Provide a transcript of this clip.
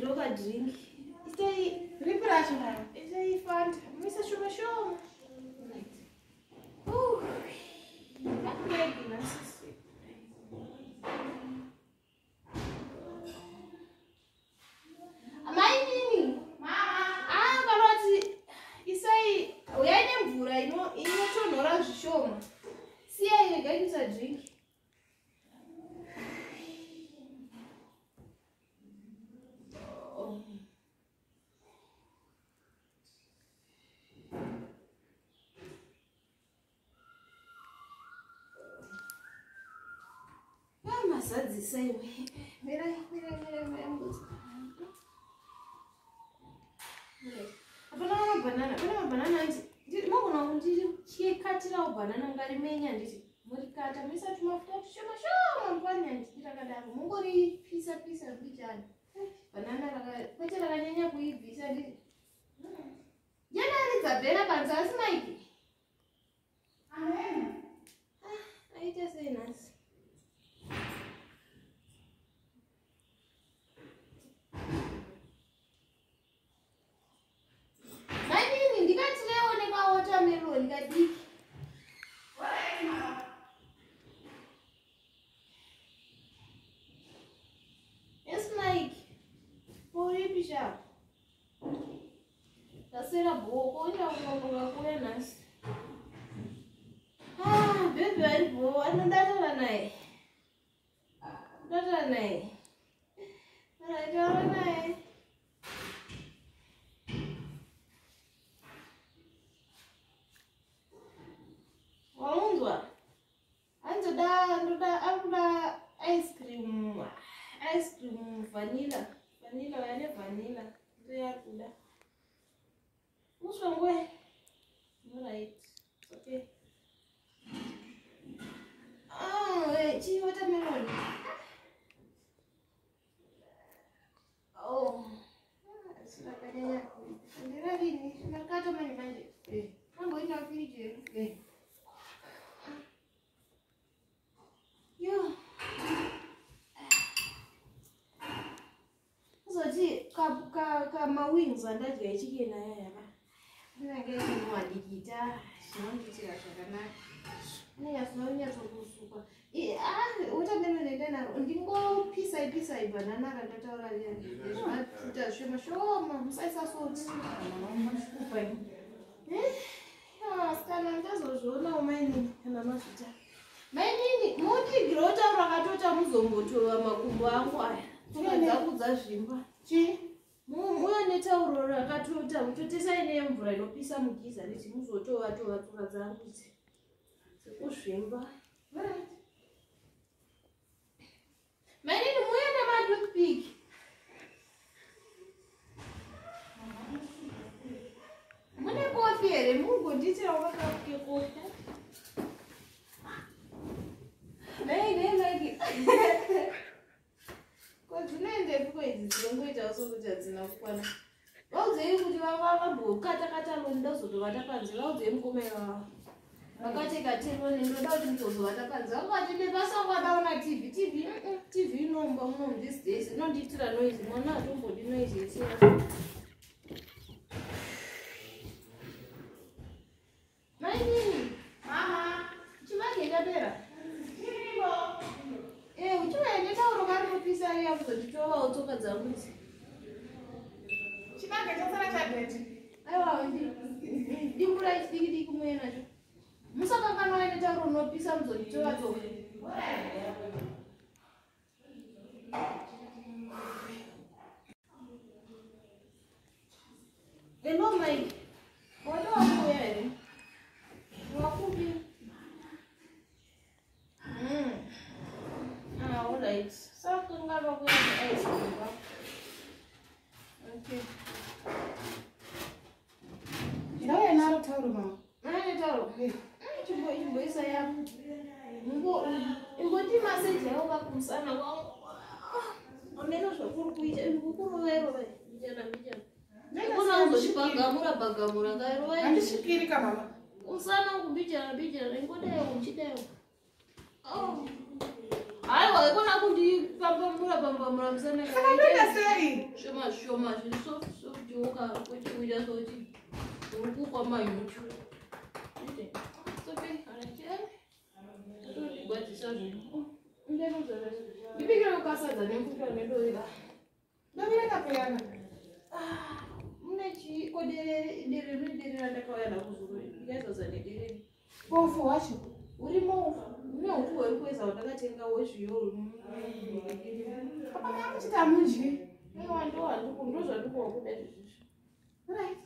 Mundivigirewo kadrink. Itai Ripi racho mama? Itai Fanta. Muisa shoma shoma. Right. Ooh. Maggie nhasi. Mainini. Mama. Ah, vanoti isai uyai nemvura inotonhora zvishoma. Siyai regai kuisa drink. Oh. Ah, mazadzisa iwe. Mirai, mirai, mirai, mirai mbudzi. Hapana mabhanana, pane mabhanana handiti. Mogona kundichikatirawo bhanana ungarimenya handiti. Murikata muisa tumafuta tushoma shoma mupani handiti rakadaro. Mungoripisa pisa mbichana. Bhanana kwete rakanyanya kuibvisa handiti. Yakaridza bhera panze asi Mike. Amen. Ah, aita sei nhasi? Mainini ndikatirewo nekawatermelon kadiki. Alright, mama. Yes, Mike. Uripi sha? Ndasera bhoko enda kunonoka kuuya nhasi. Ah, bhebhi ari bho, anondataura naye. Ndataura naye. Alright, taura naye. Waunzwa? Anzoda ndoda akuda ice cream. Ice cream vanilla. Vanilla yane vanilla. Ndoyaari kuda. Usongwe. Alright. Okay. Ah, wait, chi watermelon. Oh. Rakanyanya kuibvisa. Nderarini? Ndakata manje manje. Amboenda firiji here. Yo. Kuzoti kamawings andadya echikena yaya ka. Anenge inowadikita zvinondiitira zvakanaka. Anonyatsokusukwa. Watermelon enda naro. Ndingopisai pisai banana randataura riya. Zvimafuta zvishoma shoma musaisa salt. Asikana ndazozvionawo mainini kana mazvita. Mainini mudigire tauro rakatota muzombotova makumbo angu aya. Tsoka dzangu dzazvimba. Chii? Muuye netauro rakatota mutotesai nemvura inopisa mugiza nditi muzotova tova tsoka dzangu idzi dzekuzvimba. Alright. Mainini muuye nematoothpick. Mune kofi here? Mugondiitirawo kakapu kekofi. Nei nei Mike. Ko dzinoendepi ko idzi dzinongoitawo sokuti hadzina kukwana. Vaudzei kuti vambokata kata loni ndazotovata panze. Vaudzei mukoma ivava. Vakate kate loni ndoda kuti ndizozovata panze. Vangati nebasa vadaona TV. TV TV inomba muno these days inondiitira noise. Mwana hatombodi noise isina. Mainini, Mama. chibage chapera. Chirimo. Uchiuya netauro karinopisa riya kuzonditovawo tsoka dzangu idzi. Chibage chasara chadheti. Aiwa, dimbura chidiki diki muuye nacho. Musakanganwa netauro rinopisa muzonditova tsoka. Alright. Hello Mike. Wada wakuuya here? Wakupi? Ah, alright. Sakanganwa kuuya neice cream ba. Okay. Ndauya naro tauro mama. Mane tauro. Chimboisa yako. Imboti maseji yako kakumusana kwangu. Ameno zvakuri kuita kukurovai rovai. Mbichana mbichana. Ikona kuzotibhagamura bhagamura kairovai. Handisvikiri ka mama. Usana uku mbichana mbichana ingodaiwo uchidaiwo. Oh. Haiwa, ikona kundipambamura pambamura musana. Saka ndoita sei? Shoma shoma zviri soft soft woka kwete kuita soti uri kukwa mayuchu. It's okay, alright. Totorigwadzisa zvinhu. Ndibikire kasadza nemfuka nedorira. Ndovireka peyana. Mune chiko derere derere mune derere randakauya naro zuro. Ndikaizadza nederere. Ufu hwacho. Urimo mune ufu hweri kuweza hwandakatenga hwezviyo. Papa mamuchiti hamudyi. Aiwa, ndozvandikuwa kuda izvozvizvi. Right.